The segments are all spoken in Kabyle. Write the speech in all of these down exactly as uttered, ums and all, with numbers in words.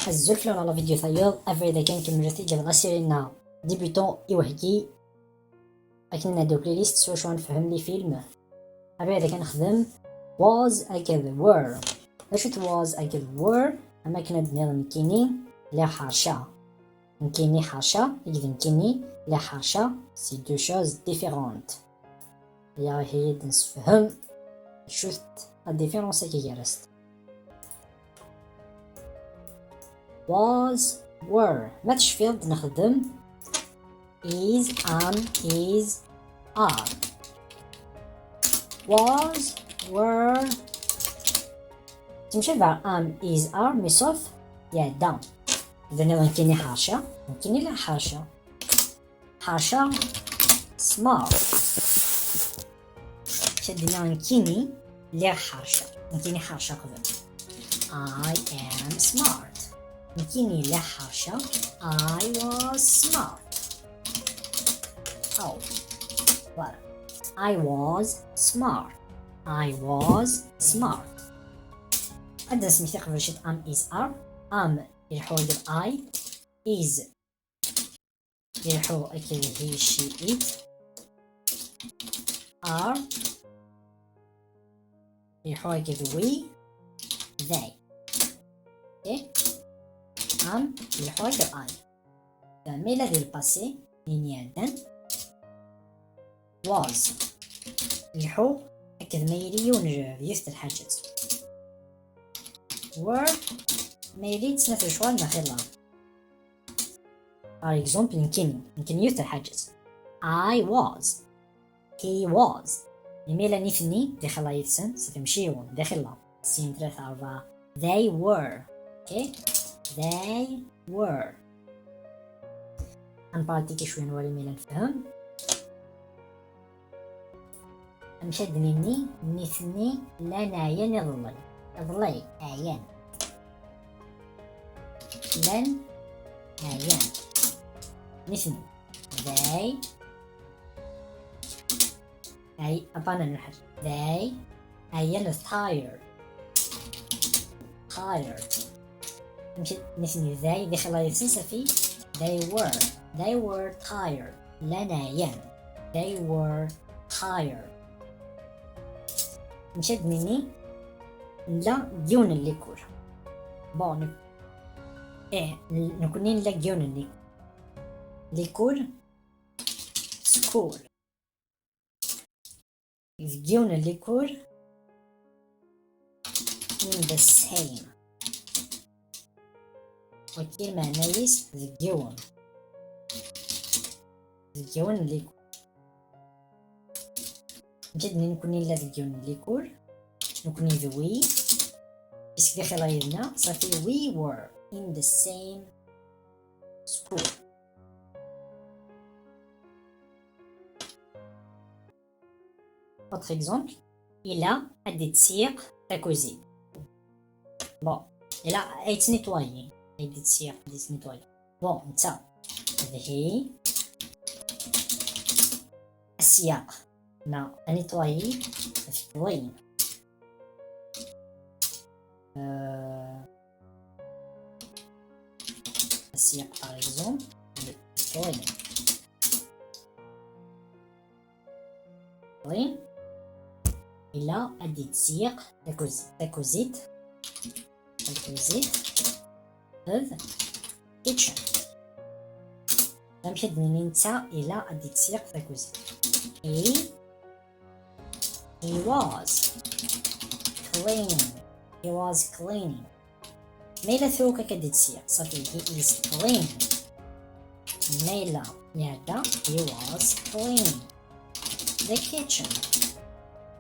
Azul fell-awen, la vidéo tayeḍ, abrid-agi nkemmel-it i yebḍa sirina débutant i wehgi. Akken ad d-playlist s wacu ad nefhem les films. Abrid-agi nexdem was akked were. D acu-t was akked were? Am akken ad d-nniḍ nekkini lliɣ ḥerceɣ. Nekkini ḥerceɣ, akked nekkini lliɣ ḥerceɣ, c'est deux choses différentes. Aya ihi ad d-nessefhem acu-t la différence-agi gar-asent. Was, were. Ma tecfiḍ nexdem is, am, is, are. Was, were. Temcabi am, is, are, mais sauf iɛedda. D-nniḍ nekkini ḥerceɣ, nekkini la ḥerceɣ. Ḥerceɣ smart. Ad d-nniɣ nekkini lliɣ ḥerceɣ. Nekkini ḥerceɣ qbel. I am smart. Nekkini lliɣ ḥerceɣ. I was smart. Oh, voilà. I was smart. I was smart. Ad d-nesmekti qbel ciṭ am, is, are. Am ileḥḥu akked I. Is ileḥḥu akked he, she, it. Are ileḥḥu akked we, they. Okay? Am ileḥḥu akked I. Ma yella di le passé, n-, iɛeddan, was ileḥḥu akked ma yili yiwen, yiwet n lḥaǧa. Were ma yili d snat lecɣal neɣ xilla. Par exemple, nekkini, nekkini yiwet n lḥaǧa. I was. He was. Imi llan nitni, d ixilla yid-sen, ṣafi mačči yiwen, d ixilla. Sin, tlata, rebɛa. They were. Okay? They were. Ad npratiki cwiya, nwali ma yella nefhem. Amek ad d-nini nitni llan ɛyan iḍelli? Iḍelli, ɛyan. Llan ɛyan. Nitni. They. Ɛy-, apana nḥel. They. Ɛyan, tired. Tired. Amek nitni they, d ixilla yid-sen, ṣafi. They were. They were tired. Llan ɛyan. They were tired. Amek ad d-nini nella deg yiwen n likul? Bon, nek-, eh, n-, nekkni nella deg yiwen n likul. Likul, school. Deg yiwen n likul, in the same. Wagi lmeɛna-is deg yiwen. Deg yiwen n likul. Amek ad d-nini nekkni nella deg yiwen n likul? Nekkni d we. Is d ixilla yid-neɣ, ṣafi, we were in the same school. Autre exemple, ila ad d-ittseyyiq takuzit. Bon, ila ad yettnitwayi, ad d-ittseyyiq, ad yettnitwayi. Bon, netta d he, asyaq, neɣ ad nitwayi, ad t-clean. Euh, asyaq, par exemple, ad t-clean. Clean. Ila ad d-ittseyyiq takuz-, takuzit. Takuzit. D kitchen. Amek ad d-nini netta ila ad d-ittseyyiq takuzit? He, he was cleaning. He was cleaning. Ma yella tura akka ad d-ittseyyiq, ṣafi, he is cleaning. Ma yella iɛedda, he was cleaning the kitchen.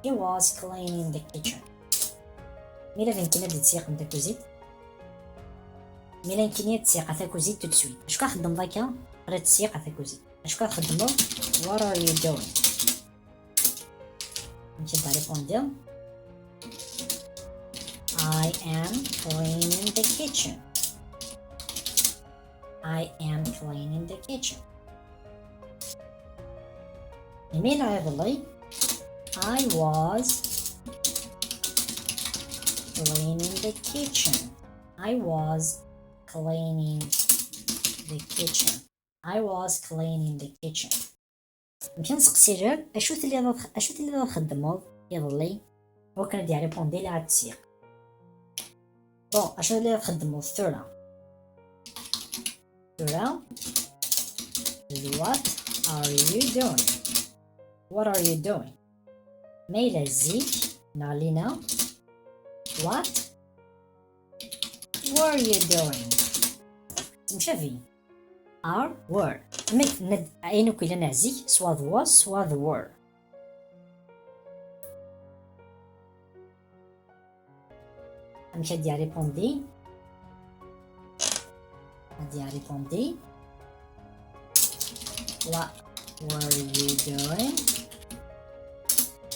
He was cleaning the kitchen. Ma yella d nekkini ad d-ittseyyiqen takuzit? Ma yella nekkini ad tseyyiqeɣ takuzit tout de suite. Acu ad xeddmeḍ akka? Ad tseyyiqeɣ takuzit. Acu ad xeddmeḍ? What are you doing? Amek ad d-répondre? I am cleaning the kitchen. I am cleaning the kitchen. Imi iḍelli, I was cleaning the kitchen. I was cleaning the kitchen. I was cleaning the kitchen. Amek ad nseqsi Reb, acu telliḍ ad, acu telliḍ ad txeddmeḍ iḍelli? Wakken ad d-yerripundi la ad tsiq. Bon, acu telliḍ ad txeddmeḍ tura? Tura, d what are you doing? What are you doing? Ma yella zik, neɣ lina, what were you doing? Temcabi. Are, were. Amek ned, ayen akk yellan ar zik, swa d was, swa d were. Amek ad d-yerripundi? Ad d-yerripundi. What were you doing?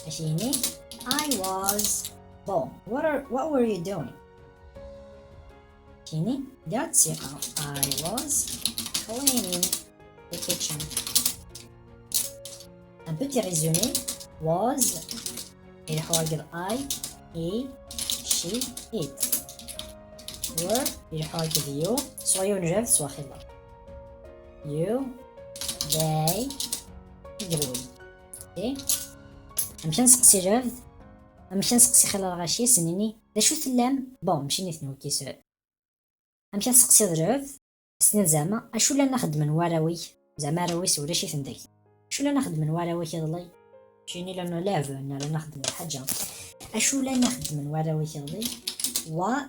Ad k-yini, I was. Bon, what are, what were you doing? Ad k-yini, lliɣ ttsiqeɣ. I was cleaning the kitchen. Un petit résumé, was, ileḥḥu akked I, he, she, it. Were, ileḥḥu akked you, swa yiwen n Reb, swa xilla. You, they, agrui. Okay? Amek ad nseqsi Reb? Amek ad nseqsi xilla lɣaci, s-nini, d acu tellam? Bon, mačči nitni, ok, s-, amek ad tseqsiḍ Reb? S-nini zeɛma, acu llan xeddmen warraw-ik? Zeɛma arraw-is ulac-iten deg. Acu llan xeddmen warraw-ik iḍelli? Mačči llan leɛben, llan xeddmen lḥaǧa. Acu llan xeddmen warraw-ik iḍelli? Wa,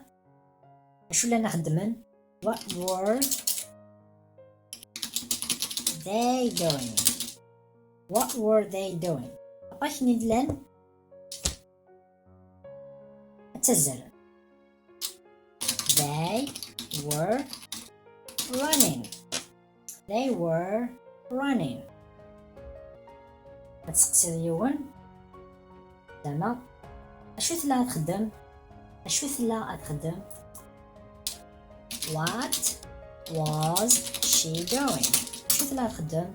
acu llan xeddmen? What were they doing? What were they doing? Aṭas n yidlan ad ttazzalen. They were running. They were running. Ad tseqsiḍ yiwen. Zeɛma, acu tella ad txeddem? Acu tella ad txeddem? What was she doing? Acu tella ad txeddem?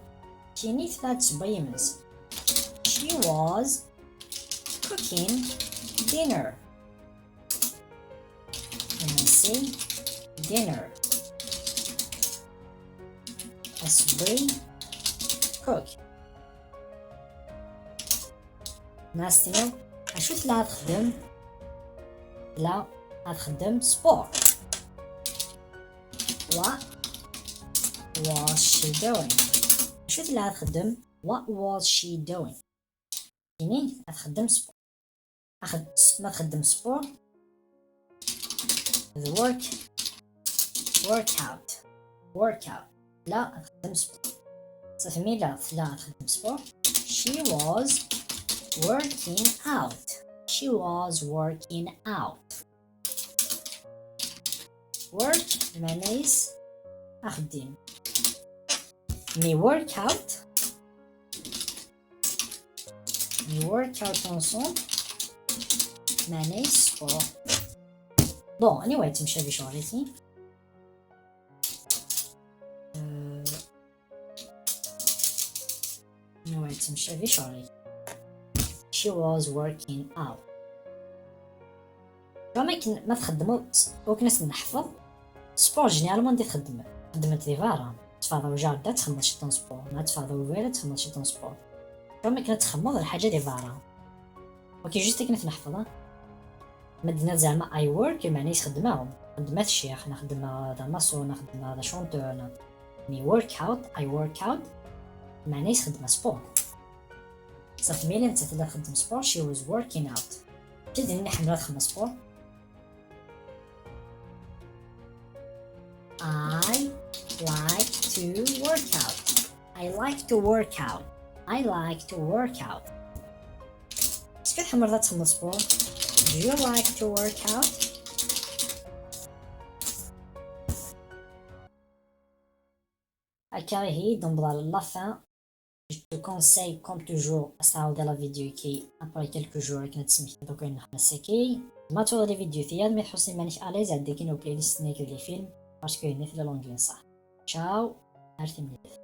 Kini tella ad tesewway imensi. She was cooking dinner. Imensi, dinner. Asewwi, cook. Ma as-tiniḍ, acu tella ad txeddem? Tella ad txeddem sport. What was she doing? Acu tella ad txeddem? What was she doing? Ini ad txeddem sport. Axed-, ma txeddem sport, d work, workout, workout. Tella ad txeddem sport. Safmi la tella ad txeddem sport. She was working out. She was working out. Work, lmeɛna-is axeddim. Mi workout, mi workout ensemble, lmeɛna-is sport. Bon, anyway, temcabi ccɣel-agi. Euh, anyway, temcabi ccɣel-agi. She was working out. Tura akken ma txeddmeḍ s-, akken ad s-neḥfeḍ, sport généralement di txeddem-, xeddment di berra. Teffɣeḍ ar ujarda, txedmeḍ ciṭṭ n sport. Ma teffɣeḍ ar ubrid, ad txedmeḍ ciṭṭ n sport. Tura akken ad txedmeḍ lḥaǧa di berra. Ok, juste akken ad t-neḥfeḍ, ah. Ma d-nniɣ zeɛma I work, lmeɛna-is xeddmeɣ. Xeddmeɣ ccix, neɣ xeddmeɣ d amaṣur, neɣ xeddmeɣ d achanteur, neɣ mi work out, I work out, lmeɛna-is xeddmeɣ sport. Safmi la nettat tella txeddem sport, she was working out. Mačči d nini ḥemmleɣ ad xedmeɣ sport. I like to work out. I like to work out. I like to work out. Est-ce que tḥemmleḍ ad txedmeḍ sport? Do you like to work out? Akka ihi, d-newweḍ ɣer la fin. Je te conseille, comme toujours, ad s-tɛawdeḍ la vidéo-agi après quelques jours akken ad tesmektiḍ akk ayen nexdem ass-agi. Ma turiḍ les vidéos tiyaḍ, mi tḥussiḍ iman-ik à l'aise, ɛeddi akkin au playlist-nni akked les films, parce que yenna-t la langue n ṣṣeḥ. Ciao, ar timlilit.